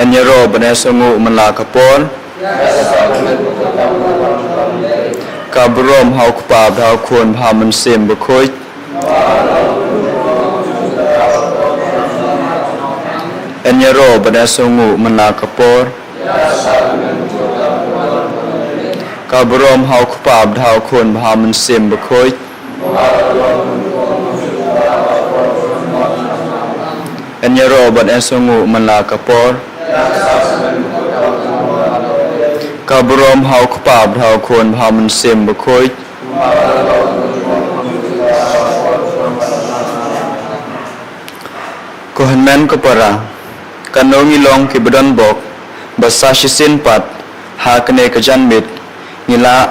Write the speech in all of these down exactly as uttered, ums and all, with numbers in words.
Yn ïaroh ban ïasngew man la ka por. Ka burom ha u Kpa bad ha u Khun bad ha u Mynsiem Bakhuid. Yn ïaroh ban ïasngew man la ka por. Ka burom ha u Kpa bad ha u Khun bad ha u Mynsiem Bakhuid. Yn ïaroh ban ïasngew man la ka por. Ka burom ha u Kpa bad ha u Khun bad ha u Mynsiem Bakhuid. Ko hynmen ko para, katno ngi long kiba don bok ba sa shisien pat ha kane ka janmiet ngi lah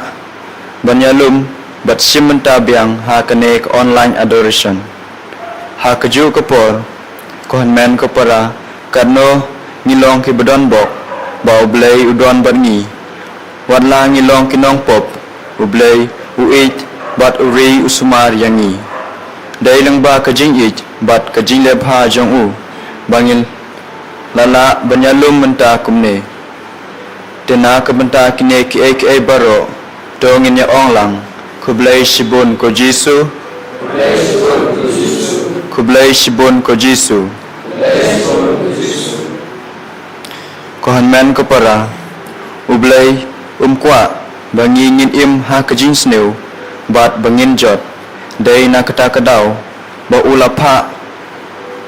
ban ïalum bad shim bynta biang ha kane ka online adoration. Ha kajuh ka por, ko hynmen ko para, katno ngi long kiba don bok ba U Blei u don bad ngi. Wat la ngi long ki nongpop, U Blei u ïeit bad u ri u sumar ïa ngi. Dei lyngba ka jingïeit bad ka jingleh bha jong u ba ngin la lah ban ïalum mynta kumne. Te na ka bynta kine kiei kiei baroh, to ngin ïa ong lang: Khublei shibun ko Jisu. Khublei shibun ko Jisu. Ko hynmen ko para, U Blei um kwah ba ngi ngin im ha ka jingsniew bad ba ngin jot. Dei na kata ka daw ba u la phah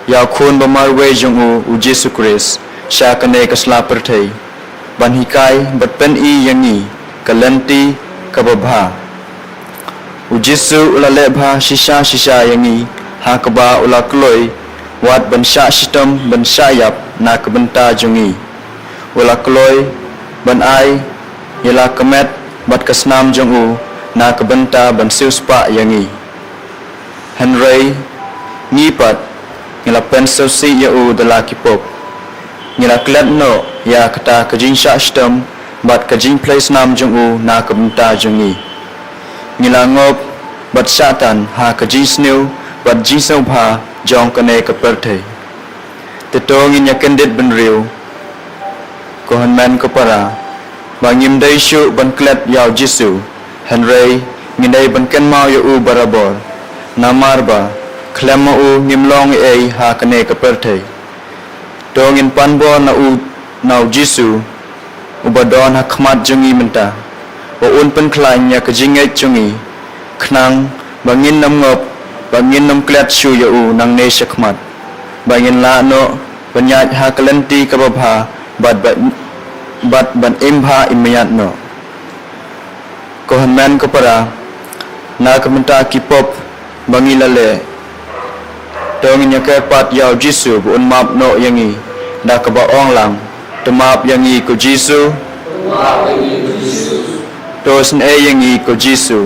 ïa u Khun ba marwei jong u, U Jisu Khrist, sha kane ka sla pyrthei ban hikai bad pyni ïa ngi ka lynti kaba bha. U Jisu u la leh bha shisha shisha ïa ngi ha kaba u la kloi wat ban shah shitom ban shah ïap na ka bynta jong ngi. U la kloi ban ai ïa la ka met bad ka snam jong u na ka bynta ban siewspah ïa ngi. Hynrei ngi pat ngi la pynsngewsih ïa u da la ki pop. Ngi la klet noh ïa kata ka jingshah shitom bad ka jingphlei snam jong u na ka bynta jong ngi. Ngi la ngop bad shah tan ha ka jingsniew bad jingsngewbha jong kane ka pyrthei. Te to ngin ïa kyndit bynriew, ko hynmen ko para, ba ngim dei shuh ban klet ïa U Jisu, hynrei ngin dei ban kynmaw ïa u barabor. Namar ba khlem ma u ngim long ei ei ha kane ka pyrthei. To ngin pan bor na u, na U Jisu, uba don ha khmat jong ngi mynta, ba un pynkhlaiñ ïa ka jingngeit jong ngi, khnang ba ngin ym ngop, ba ngin ym klet shuh ïa u nangne shakhmat, ba ngin lah noh ban ïaid ha ka lynti kaba bha bad ba, bad ban im bha im ïaid noh. Ko hynmen ko para, na ka bynta ki pop ba ngi la leh, to ngin ïa kyrpad ïa U Jisu ba un map noh ïa ngi da kaba ong lang: To map ïa ngi ko Jisu. To sngewbha ïa ngi ko Jisu.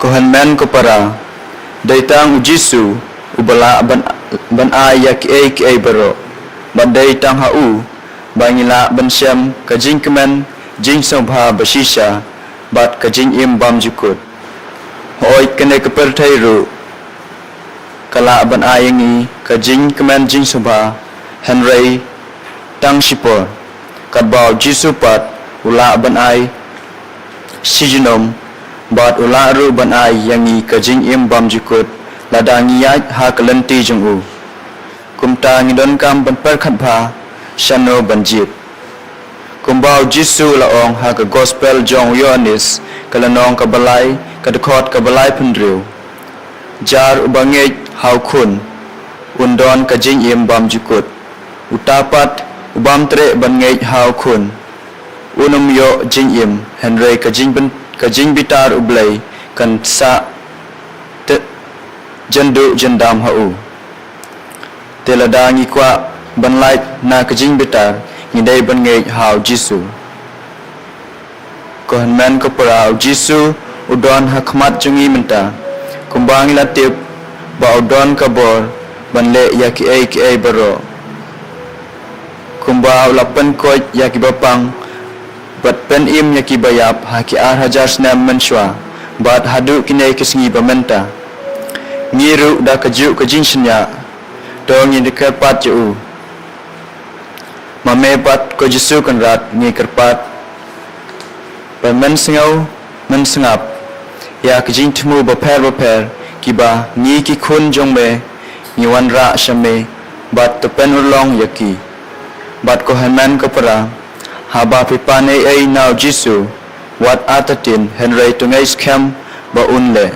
Ko hynmen ko para, dei tang U Jisu uba lah ban, ban ai ïa kiei kiei baroh. Bad dei tang ha u ba ngi lah ban shem ka jingkmen jingsngewbha bashisha bad ka jingim bymjukut. Hooid, kane ka pyrthei ruh ka lah ban ai ïa ngi ka jingkmen jingsngewbha, hynrei tang shipor. Katba u Jisu pat u lah ban ai shi junom, bad u lah ruh ban ai ïa ngi ka jingim bymjukut lada ngi ïaid ha ka lynti jong u. Kumta ngi donkam ban pyrkhat bha shano ban jied. Kumba u Jisu u la ong ha ka Gospel jong u Ïoannis, ka lynnong kaba lai, ka dkhot kaba laiphew hynriew: Jar uba ngeit ha u Khun un don ka jingim bymjukut. Uta pat u bym treh ban ngeit ha u Khun un ym ïoh jingim, hynrei ka jingbitar U Blei kan sah jynduh jyndam ha u. Te lada ngi kwah ban lait na ka jingbitar, ngi dei ban ngeit ha u Jisu. Ko hynmen ko para, u Jisu u don ha khmat jong ngi mynta. Kumba ngi la tip ba u don ka bor ban leh ïa kiei kiei baroh. Kumba u la pynkoit ïa kiba pang bad pynim ïa kiba ïap ha ki ar hajar snem mynshuwa bad haduh kine ki sngi ba mynta, ngi ruh da kajuh ka jingshaniah to ngin kyrpad ïa u. Ma me bad ko Jisu Kynrad ngi kyrpad ban mynsngew mynsngap ïa ki jingthmu bapher bapher kiba ngi ki khun jong me ngi wanrah sha me bad to pynurlong ïa ki. Bad ko hynmen ko para, haba phi pan ei ei na u Jisu, wat artatien, hynrei to ngeit skhem ba un leh.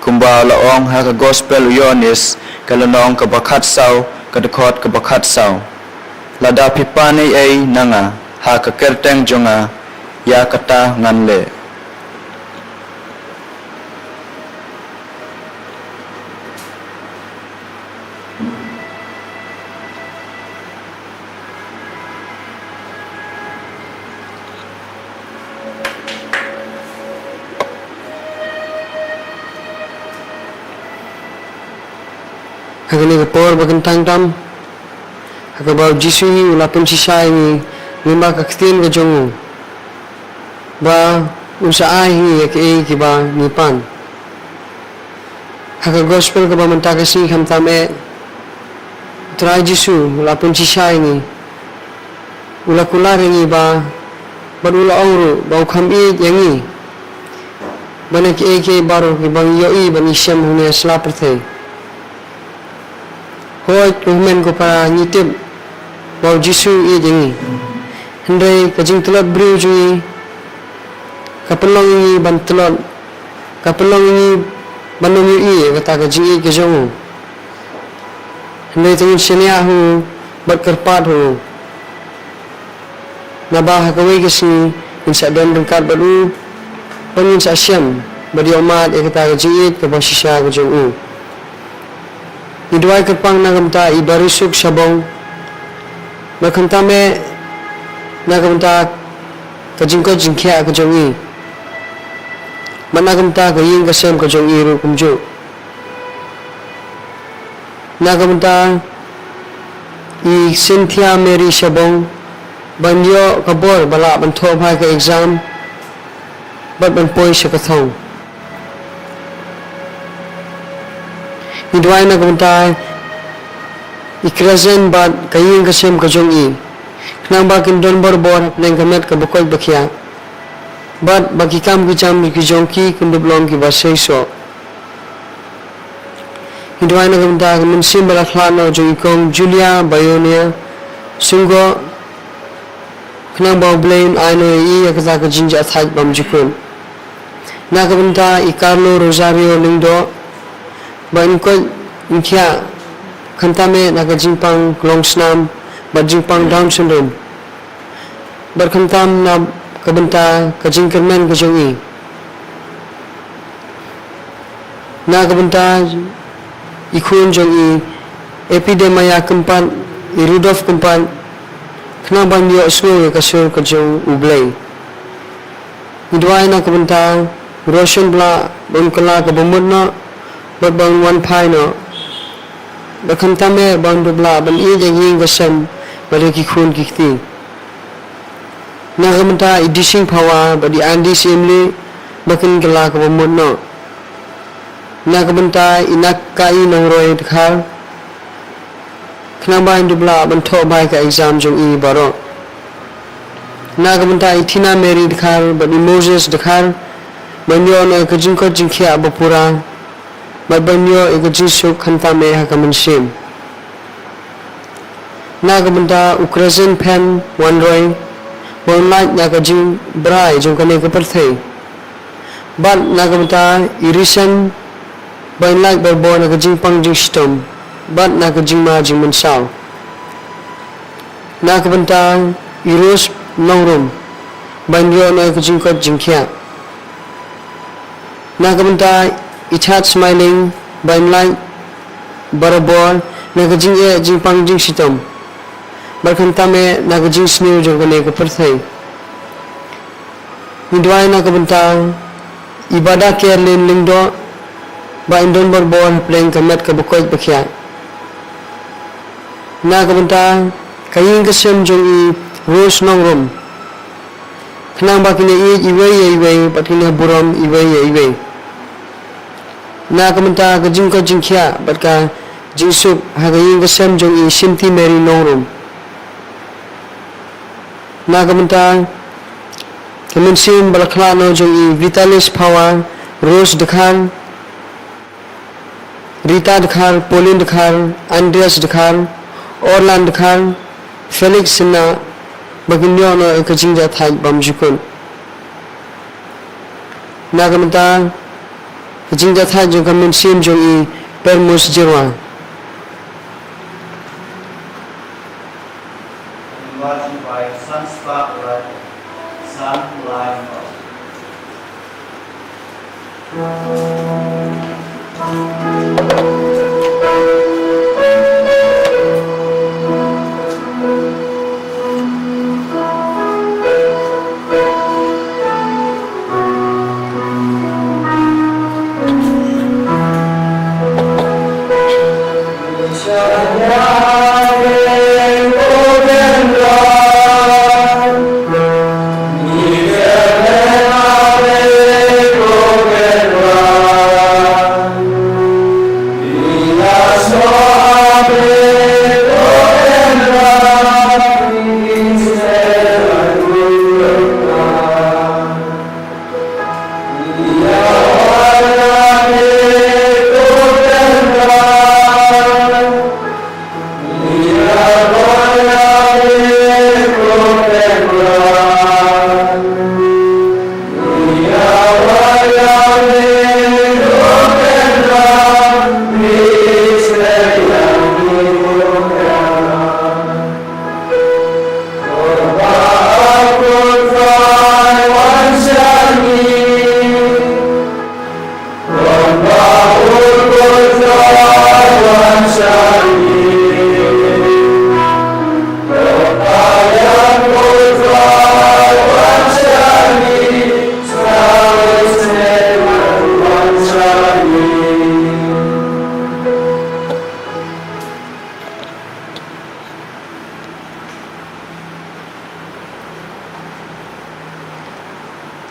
Kumba la ong ha ka Gospel u Ïoannis, ka lynnong kaba khatsaw, ka dkhot kaba khatsaw: Lada phi pan ei ei na nga ha ka kyrteng jong nga, ïa kata ngan leh. Ha kane ka por ba kyntang tam, ha kaba u Jisu hi u la pynshisha ïa ngi lyngba ka ktien ka jong u, ba un sa ai ha ngi ïa kiei kiba ngi pan. Ha ka Gospel kaba mynta ka sngi khamtam eh, u Trai Jisu u la pynshisha ïa ngi, u la kular ïa ngi ba, bad u la ong ruh ba u kham ïeit ïa ngi ban ïa kiei kiei baroh kiba ngi ïohi bad ngi shem hangne ha sla pyrthei. Hooid, ko hynmen ko para, ngi tip ba u Jisu u ïeit ïa ngi. Hynrei ka jingtlot briew jong ngi ka pynlong ïa ngi ban tlot, ka pynlong ïa ngi ban ym ïohi ïa kata ka jingïeit ka jong u. Hynrei to ngin shaniah ha u bad kyrpad ha u. Naba ha kawei ka sngi ngin sa don ryngkat bad u, bad ngin sa shem bad ïohmad ïa kata ka jingïeit kaba shisha ka jong u. Ngi duwai kyrpang na ka bynta i Barisuk Shabong, bad khamtam eh na ka bynta ka jingkoit jingkhiah ka jong i, bad na ka bynta ka ïing ka sem ka jong i ruh kumjuh. Na ka bynta i Cynthia Mary Shabong, ban ïoh ka bor ba lah ban thoh bha ïa ka exam bad ban poi sha ka thong. Ngi duwai na ka bynta i Crescent bad ka ïing ka sem ka jong i, khnang ba kin don bor bor hapdeng ka met kaba koit ba khiah, bad ba ki kam ki jam ki jong ki kin dup long kiba seisoh. Ngi duwai na ka bynta ka mynsiem ba la khlad noh jong i kong Julia Bayonia Sunggoh, khnang ba U Blei un ai noh ïa i ïa kata ka jingjahthait bymjukut. Na ka bynta i Carlo Rosario Lyngdoh, ba in koit in khiah, khamtam eh na ka jingpang ka longsnam bad jingpang Down syndrome, bad khamtam na ka bynta ka jingkyrmen ka jong i. Na ka bynta i khun jong i Epidemia Kympat, i Rudolf Kympat, khnang ban ïohsngew ïa ka sur ka jong U Blei. Ngi duwai na ka bynta u Roshan Blah, ba un kylla kaba mut noh bad ba un wan phai noh, bad khamtam eh ba un dup lah ban ïeit ïa ka ïing ka sem bad ïa ki khun ki kti. Na ka bynta i Dishing Phawa bad i Andy Syiemlieh ba kin kylla kaba mut noh. Na ka bynta i Nakkai Nongroi Dkhar, khnang ba in dup lah ban thoh bai ka exam jong i baroh. Na ka bynta i Tina Mary Dkhar bad i Moses Dkhar, ban ïoh noh ïa ka jingkoit jingkhiah ba pura bad ban ïoh ïa ka jingsuk khamtam eh ha ka mynsiem. Na ka bynta u Crescent Phen Wanroi, ba un lait na ka jingbrai jong kane ka pyrthei. Bad na ka bynta i Risen, ba in lait barabor na ka jingpang jingshitom bad na ka jingma jingmynsaw. Na ka bynta i Rose Nongrum, ba in ïoh noh ïa ka jingkoit jingkhiah. Na ka bynta i Chad Smiling, ba in lait barabor na ka jingeh jingpang jingshitom bad khamtam eh na ka jingsniew jong kane ka pyrthei. Ngi duwai na ka bynta i Bada Kerlin Lyngdoh, ba in don barabor hapdeng ka met kaba koit ba khiah. Na ka bynta ka ïing ka sem jong i Rose Nongrum, khnang ba kin ïeit iwei ïa iwei bad kin ïa burom iwei ïa iwei. Na ka bynta ka jingkoit jingkhiah bad ka jingsuk ha ka ïing ka sem jong i Shimti Mary Nongrum. Na ka bynta ka mynsiem ba la khlad noh jong i Vitalis Phawa, Rose Dkhar, Rita Dkhar, Pauline Dkhar, Andreas Dkhar, Orlan Dkhar, Felix Sinna, ba kin ïoh noh ïa ka jingjahthait bymjukut. Na ka bynta ka jingjahthait jong ka mynsiem jong i Permus Jyrwa. Marching by Sun Spark Light, Sun Light.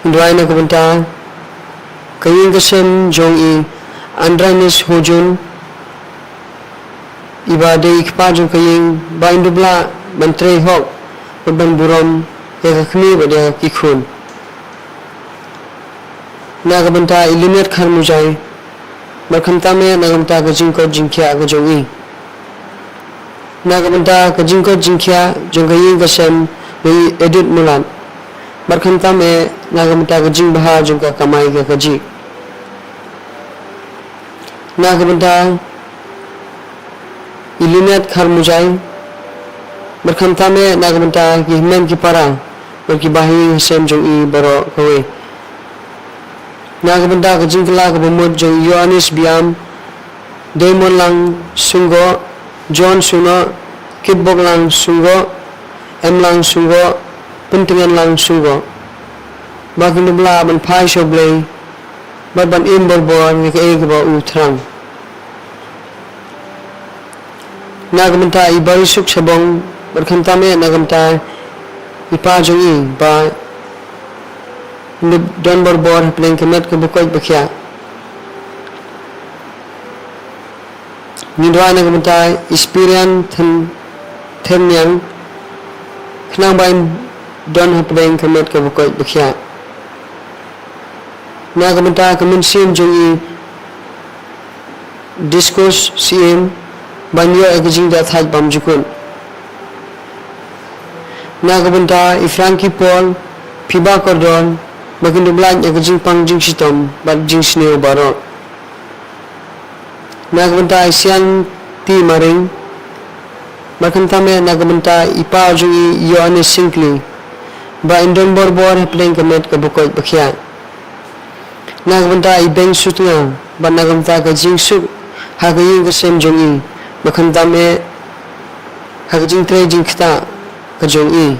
Duwai na ka bynta ka ïing ka sem jong i Andranis Hojun, iba dei i kpa jong ka ïing, ba in dup lah ban trei hok bad ban burom ïa ka kmie bad ïa ki khun. Na ka bynta i Lynette Kharmujai, bad khamtam eh na ka bynta ka jingkoit jingkhiah ka jong i. Na ka bynta ka jingkoit jingkhiah jong ka ïing ka sem jong i Edith Mulat, bad khamtam eh na ka bynta ka jingbha jong ka kamai ka kajih. Na ka bynta i Lynette Kharmujai, bad khamtam eh na ka bynta ki hynmen ki para bad ki bahaïing hasem jong i baroh kawei. Na ka bynta ka jingkylla kaba mut jong i Ïoannis Biam, Deimonlang Sunggoh, John Sunoh, Kitboklang Sunggoh, Emlang Sunggoh, Pyntngenlang Sunggoh, ba kin dup lah ban phai sha U Blei bad ban im borbor ïa kaei kaba u thrang. Na ka bynta i Barisuk Shabong, Bad khamtam eh na ka bynta i Pa jong i ba un ïa don barabor hapdeng ka met kaba koit ba khiah. Ngi duwai na ka bynta i Spirian Thym-, Thymniang, khnang ba in don hapdeng ka met kaba koit ba khiah. Na ka bynta ka mynsiem jong i Dioscus Syiem, ban ïoh ïa ka jingjahthait bymjukut. Na ka bynta i Frankie Paul, Phi Ba Kordor, ba kin dup lait ïa ka jingpang jingshitom bad jingsniew baroh. Na ka bynta i Sian T Maring, bad khamtam eh na ka bynta i Pa jong i Ïoannis Syngkli, ba in don barabor hapdeng ka met kaba koit ba khiah. Na ka bynta i Beng Sutnga, bad na ka bynta ka jingsuk ha ka ïing ka sem jong i, bad khamtam eh ha ka jingtrei jingktah ka jong i.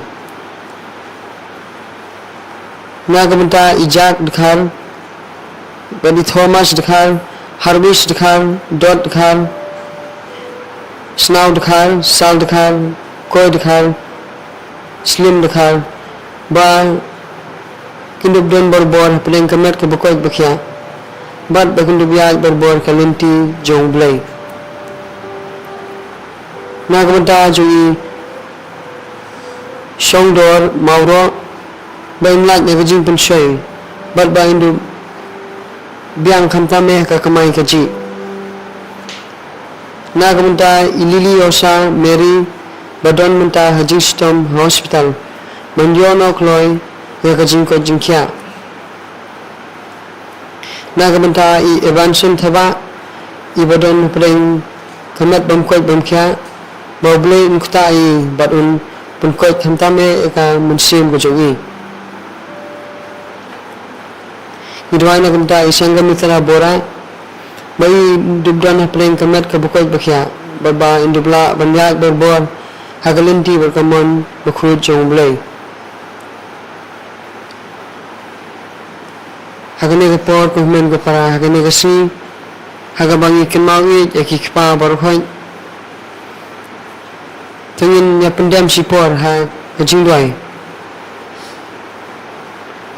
Na ka bynta i Jack Dkhar, bad i Thomas Dkhar, Harbis Dkhar, Dot Dkhar, Snaw Dkhar, Sal Dkhar, Koi Dkhar, Slim Dkhar, ba kin dup don barabor hapdeng ka met kaba koit ba khiah, bad ba kin dup ïaid barabor ka lynti jong U Blei. Na ka bynta jong i Shongdor Mawroh, ba in lait na ka jingpynshoi, bad ba in dup biang khamtam eh ka kamai kajih. Na ka bynta i Lily Yosa Mary, ba don mynta ha jingshitom ha hospital, ban ïoh noh kloi ïa ka jingkoit jingkhiah. Na ka bynta i Evanson Thabah, i ba don hapdeng ka met bymkoit bymkhiah, ba U Blei un ktah i bad un pynkoit khamtam eh ïa ka mynsiem ka jong i. Ngi duwai na ka bynta i Sanghamitra Bora, ba in dup don hapdeng ka met kaba koit ba khiah, bad ba in dup lah ban ïaid barabor ha ka lynti bad ka mon bakhuid jong U Blei. Ha kane ka por, ko hynmen ko para, ha kane ka sngi, ha kaba ngi kynmaw ïa ki kpa baroh khoit, to ngin ïa pyndem shipor ha ka jingduwai.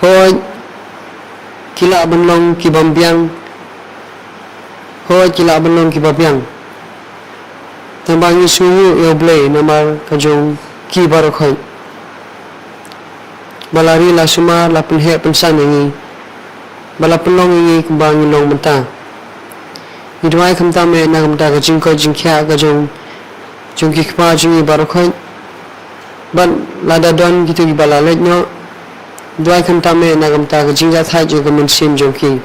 Hooid, ki lah ban long ki bym biang. Hooid, ki lah ban long ki ba biang. Tangba ngi sngewnguh ïa U Blei namar ka jong ki baroh khoit, ba la ri la sumar, la pynheh pynsan ïa ngi, ba la pynlong ïa ngi kumba ngi long mynta. Ngi duwai khamtam eh na ka bynta ka jingkoit jingkhiah ka jong, jong ki kpa jong ngi baroh khoit. Bad lada don kito kiba la leit noh, duwai khamtam eh na ka bynta ka jingjahthait jong ka mynsiem jong ki.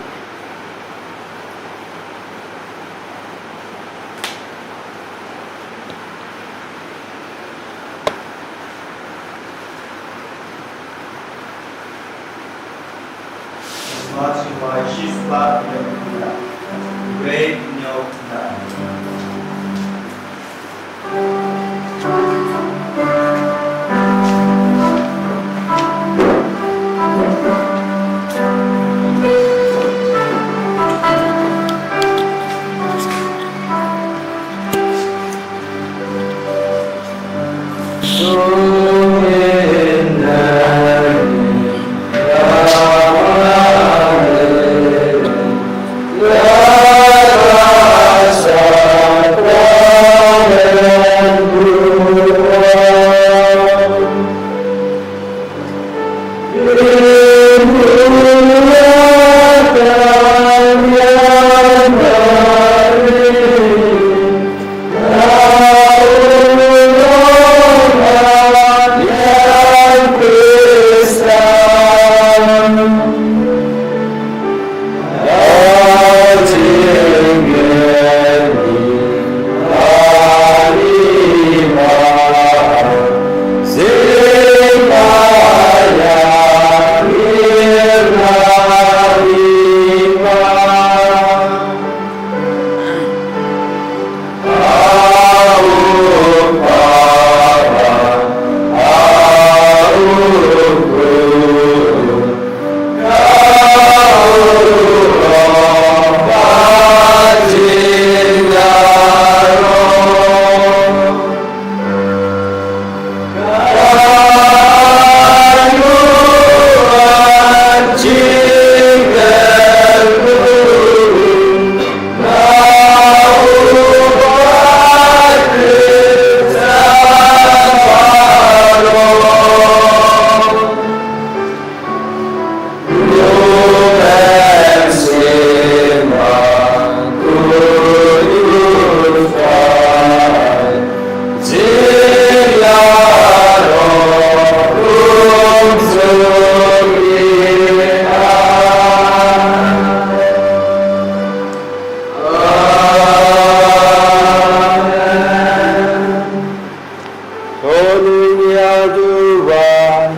Ïa duwai.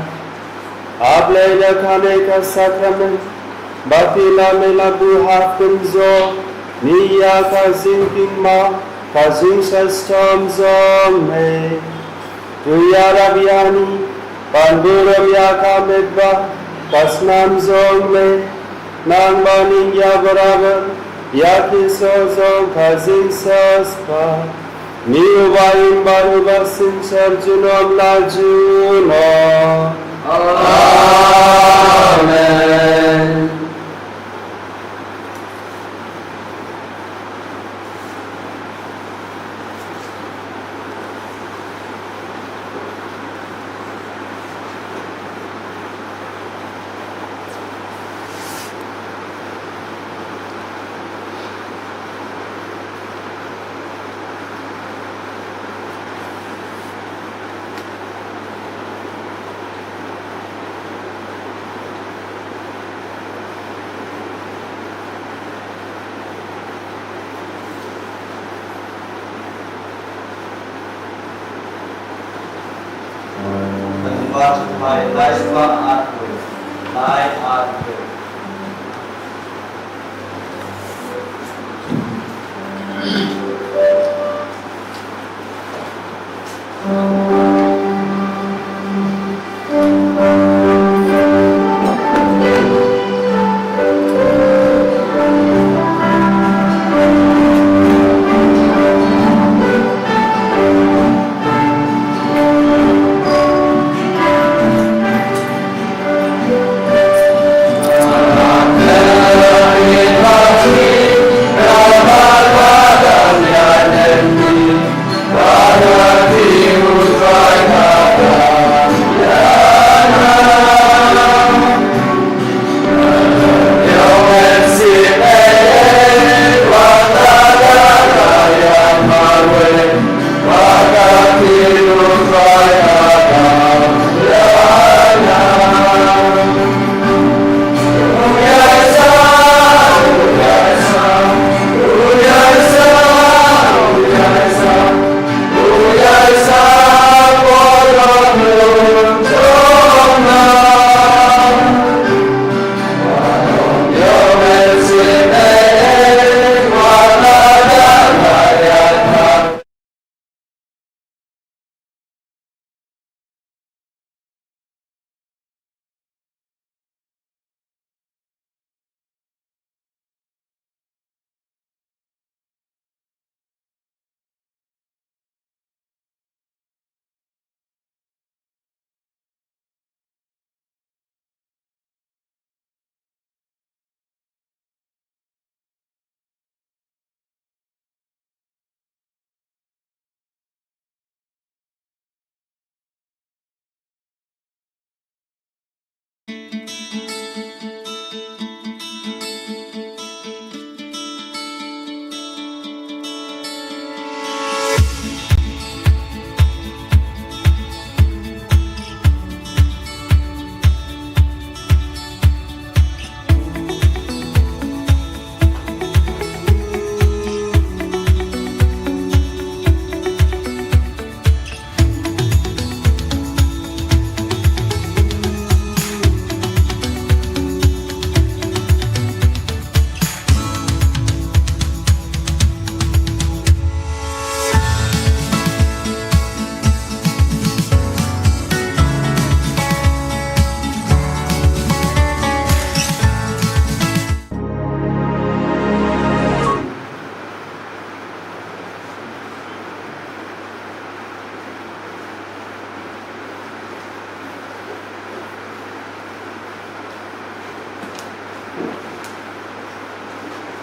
A Blei, da kane ka sakramen ba phi la mih la buh ha pynjot ïa ka jingpynmih ka jingshai shitom jong me, to ïarap ïa ngi ban burom ïa ka met bad ka snam jong me, nang ba ngin ïa barabor ïa ki soh jong ka jingshah spah. Ngi uba im bad uba synshar junom la junom. Amen. Nai, nai, nai.